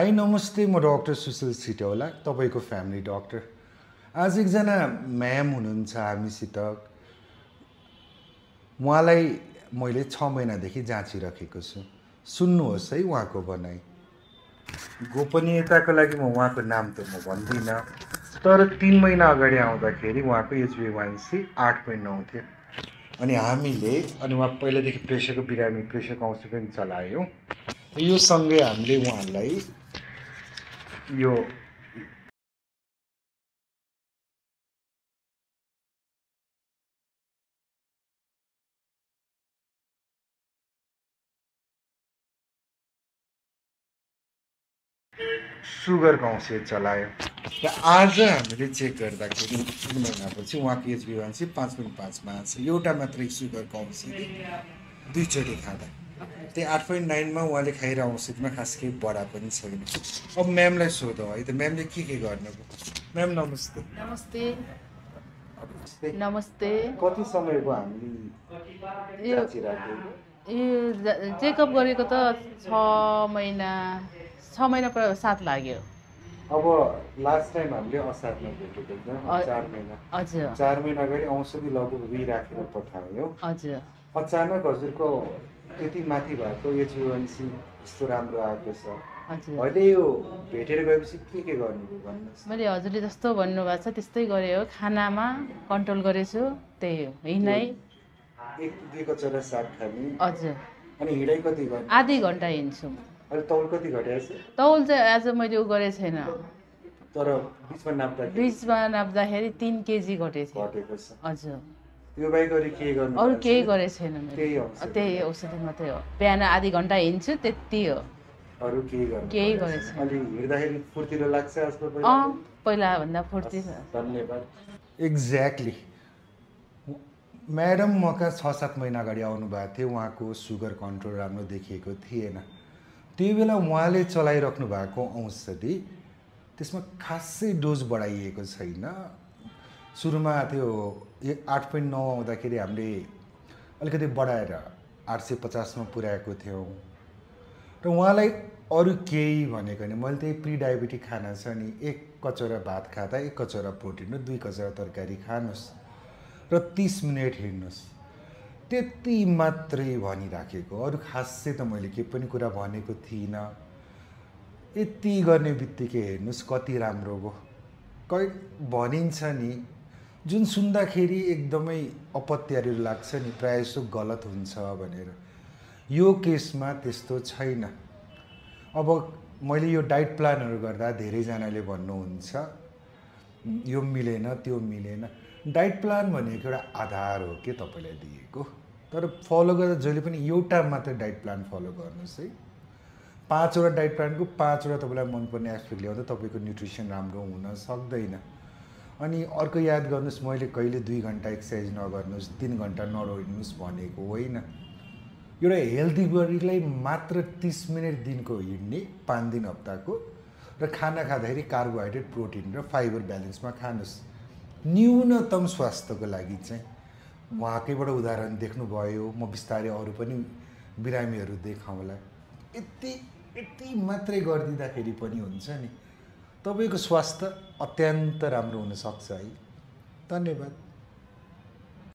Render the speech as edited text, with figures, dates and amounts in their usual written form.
High नमस्ते, म doctor Sushil Sitaula, तपाईँको फ्यामिली डाक्टर। आज एकजना म्याम हुनुहुन्छ हामीसित। उहाँलाई मैले 6 महिनादेखि जाँचिराखेको छु। सुन्नुहोस् है उहाँको भनाइ। गोपनीयताको लागि म उहाँको नाम त म भन्दिनँ, तर 3 महिना अगाडि आउँदाखेरि उहाँको HbA1c 8.9 थियो। अनि उहाँ पहिलादेखि प्रेसरको बिरामी, प्रेसर काउन्सिल पनि चलायौँ। यो सँगै हामीले उहाँलाई यो सुगर काउन्सिल चलायो र आज हामीले चेक गर्दाखेरि 3 महिनापछि उहाँको HbA1c 5.5 मा छ। एउटा मात्रै सुगर काउन्सिल दुईचोटि खाँदा। त्यही 8.9 मा उहाँले खाइरहेको औषधिमा खास केही बढा पनि छैन। अब म्यामलाई सोधौँ है त, म्यामले के गर्नुभयो? म्याम नमस्ते। नमस्ते। कति समयको हामीले जाँचिराखेको? यो चेकअप गरेको त 6 महिना साथ लाग्यो। अब लास्ट टाइम हामीले असारमा भेटेको एकदम 4 महिना। हजुर 4 महिना अगाडि औषधि लगभग राखेर पठायो। हजुर अचानक हजुरको त्यति माथि भएको HbA1c यस्तो राम्रो आएको छ। हजुर अहिले यो भेटेर गएपछि के गर्नुभयो भन्नुहोस्? मैले हजुरले जस्तो भन्नुभएको छ त्यस्तै गरे हो। खानामा कन्ट्रोल गरेछु, त्यही हो। हिँडाइ 1-2 कचरा साग खाने। हजुर। अनि हिँडाइ कति गर्ने? आधी घन्टा हिँड्छु। अहिले तौल कति घटेको छ? तौल चाहिँ आज मैले गरेको छैन, तर बिचमा नाप्दाखेरि 3 केजी घटेको छ। हजुर। त्यो बाहेक के गर्नु? अरू केही गरेको छैन मैले। त्यही औषधि मात्रै हो। बिहान आधी घन्टा हिँड्छु, त्यति हो। अरू केही गरेको छैन। अलि हिँड्दाखेरि फुर्तिलो लाग्छ आजकल? पहिला भन्दा फुर्ती। धन्यवाद। एक्ज्याक्टली। म्याडम मका 6-7 महिना अगाडि आउनुभएको थियो। उहाँको सुगर कन्ट्रोल राम्रो देखिएको थिएन। त्यो बेला उहाँले चलाइराख्नु भएको औषधि त्यसमा खासै डोज बढाइएको छैन। सुरुमा त्यो 8.9 आउँदाखेरि हामीले अलिकति बढाएर 850 मा पुर्याएको थियौँ र उहाँलाई अरू केही भनेको नि, मैले त्यही प्रि डायबिटिक खाना छ नि, 1 कचौरा भात खाँदा 1 कचौरा प्रोटिन र 2 कचौरा तरकारी खानुहोस् र 30 मिनट हिँड्नुहोस्, त्यति मात्रै भनिराखेको। अरू खासै त मैले के पनि कुरा भनेको थिइनँ। यति गर्ने बित्तिकै हेर्नुहोस् कति राम्रो भयो। भनिन्छ नि, जुन सुन्दाखेरि एकदमै अपत्यारी लाग्छ नि, प्रायः जसो गलत हुन्छ भनेर। यो केसमा त्यस्तो छैन। अब मैले यो डाइट प्लानहरू गर्दा धेरैजनाले भन्नुहुन्छ यो मिलेन, त्यो मिलेन। डाइट प्लान भनेको एउटा आधार हो के तपाईँलाई दिएको, तर फलो गर्दा जहिले पनि एउटा मात्र डाइट प्लान फलो गर्नुहोस् है। 5 वटा डाइट प्लानको 5 वटा तपाईँलाई मनपर्ने एस्पेक्ट ल्याउँदा तपाईँको न्युट्रिसन राम्रो हुन सक्दैन। अनि अर्को याद गर्नुहोस्, मैले कहिले 2 घन्टा एक्सर्साइज नगर्नुहोस्, 3 घन्टा नदौडिनुहोस् भनेको होइन। एउटा हेल्दी बडीलाई मात्र 30 मिनट दिनको हिँड्ने, 5 दिन हप्ताको, र खाना खाँदाखेरि कार्बोहाइड्रेट, प्रोटिन र फाइबर ब्यालेन्समा खानुहोस्। न्यूनतम स्वास्थ्यको लागि चाहिँ उहाँकैबाट उदाहरण देख्नुभयो। म बिस्तारै अरू पनि बिरामीहरू देखाउँला। यति मात्रै गरिदिँदाखेरि पनि हुन्छ नि, तपाईँको स्वास्थ्य अत्यन्त राम्रो हुनसक्छ है। धन्यवाद।